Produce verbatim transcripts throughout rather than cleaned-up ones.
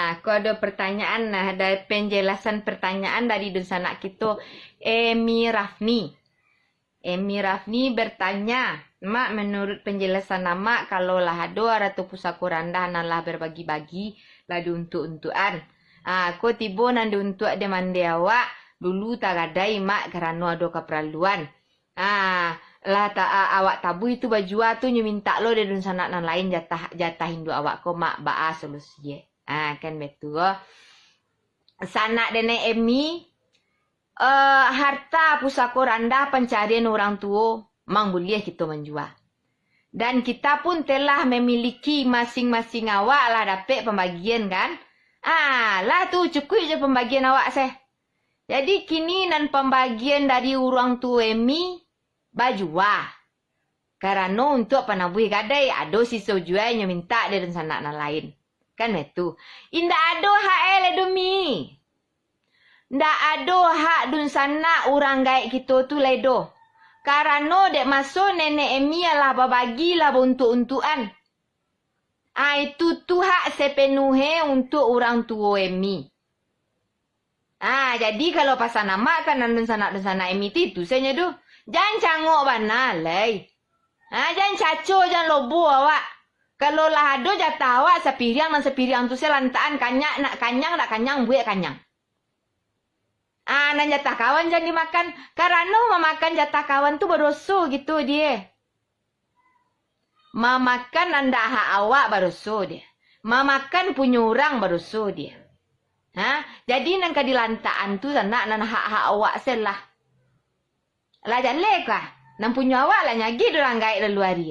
Nah, ko ado pertanyaan, nah, ada penjelasan pertanyaan dari dunsanak kito, Emi Rafni. Emi Rafni bertanya, "Mak, menurut penjelasan Amak, kalau lah ado arato pusako randah nan lah berbagi-bagi, lah diuntuak-untuakan. Ah, ko tibo nan diuntuak dek mandeh awak, dulu tagadai, Mak, karano ado kaparaluan. Ah, lah ta-, a-, awak tabuih tu bajua tu, nyo mintak lo dek dunsanak nan lain jatah, jatah induak awak ko, Mak, baa solusie?" Ah, kan betul. Sanak dek Nek Emi, eh, harta pusako randah pancarian urang tuo, mang buliah kito manjua. Dan kita pun telah memiliki masing-masing awak lah dapek pambagian, kan? Ah, lah tu, cukuik jo pambagian awak seh. Jadi, kini nan pambagian dari urang tuo Emi bajua. Karano untuak panabuih gadai, ado siso jua inyo mintak dari dunsanak nan lain. Kan baitu. Indak ado hak e lai doh, Mi. Ndak ado hak dunsanak urang gaek kito tu lai doh. Karano dek maso Nenek Emi alah babagi, lah bauntuak-untuakan. Ah, itu tu hak sepenuhe untuak urang tuo Emi. Ah, jadi kalau pasan Amak ka nan dunsanak-dunsanak Emi tu, itu sajo doh. Jan cangok bana lai. Ah, jan caco, jan lobo awak. Kalau lah ado jatah awak sapiriang nan sapiriang tu se lantakan kanyak, nak kanyang, nak kanyang, buek kanyang. Ah, nan jatah kawan jan dimakan, karano mamakan jatah kawan tu badoso gitu die. Mamakan nan ndak hak awak badoso die. Mamakan punyo urang badoso die. Ha? Jadi nan ka dilantakan tu sanak nan hak-hak awak se lah. Lah jaleh kah? Nan punyo awak lah nyagih urang gaek lalu ari.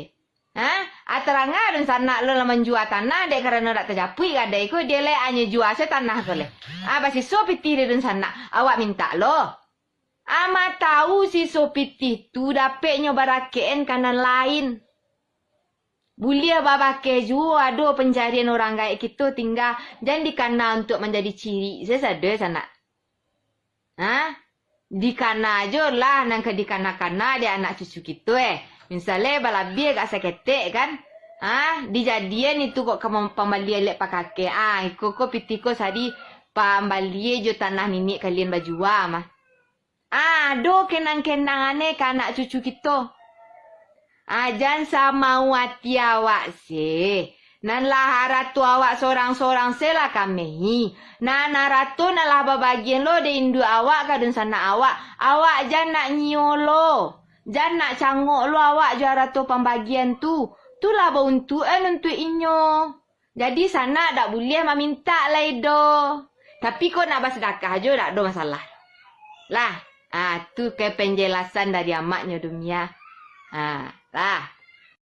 Ha? Ataranga dunsanak lo lah manjua tanah dek karano dak tajapuik gadai ko, die lai anyo jua se tanah ko lai. Ah, basiso pitih dek dunsanak, awak mintak lo. Ama tau siso pitih tu dapeknyo barakekan ka nan lain. Buliah babakeh juo ado pancarian urang gaek kito tingga, jan dikana untuak manjadi cirik se sado sanak. Ha? Dikana jo lah nan ka dikana-kana dek anak cucu kito, eh. Misalnyo balabiah agak saketek, kan? Ha? Dijadian itu kok ka mem-, pambali elek pakakeh. Ah, iko ko pitih ko sadi pambali jo tanah niniak kalian bajua mah. Ah, ado kenang-kenangan e ka anak cucu kito. Ah, jan samau ati awak se. Nan lah arato awak sorang-sorang se lah kamehi. Nan arato nan lah babagian lo dek induak awak ka dunsanak awak, awak jan nak nyio lo. Jan nak cangok lo awak jo arato pambagian tu. Tu lah bauntuakan untuak inyo. Jadi, sanak dak buliah mamintak lai doh. Tapi, kok nak basadakah jo, dak ado masalah. Lah, ah, tu ke penjelasan dari amaknyo, Dumia. Ah, lah.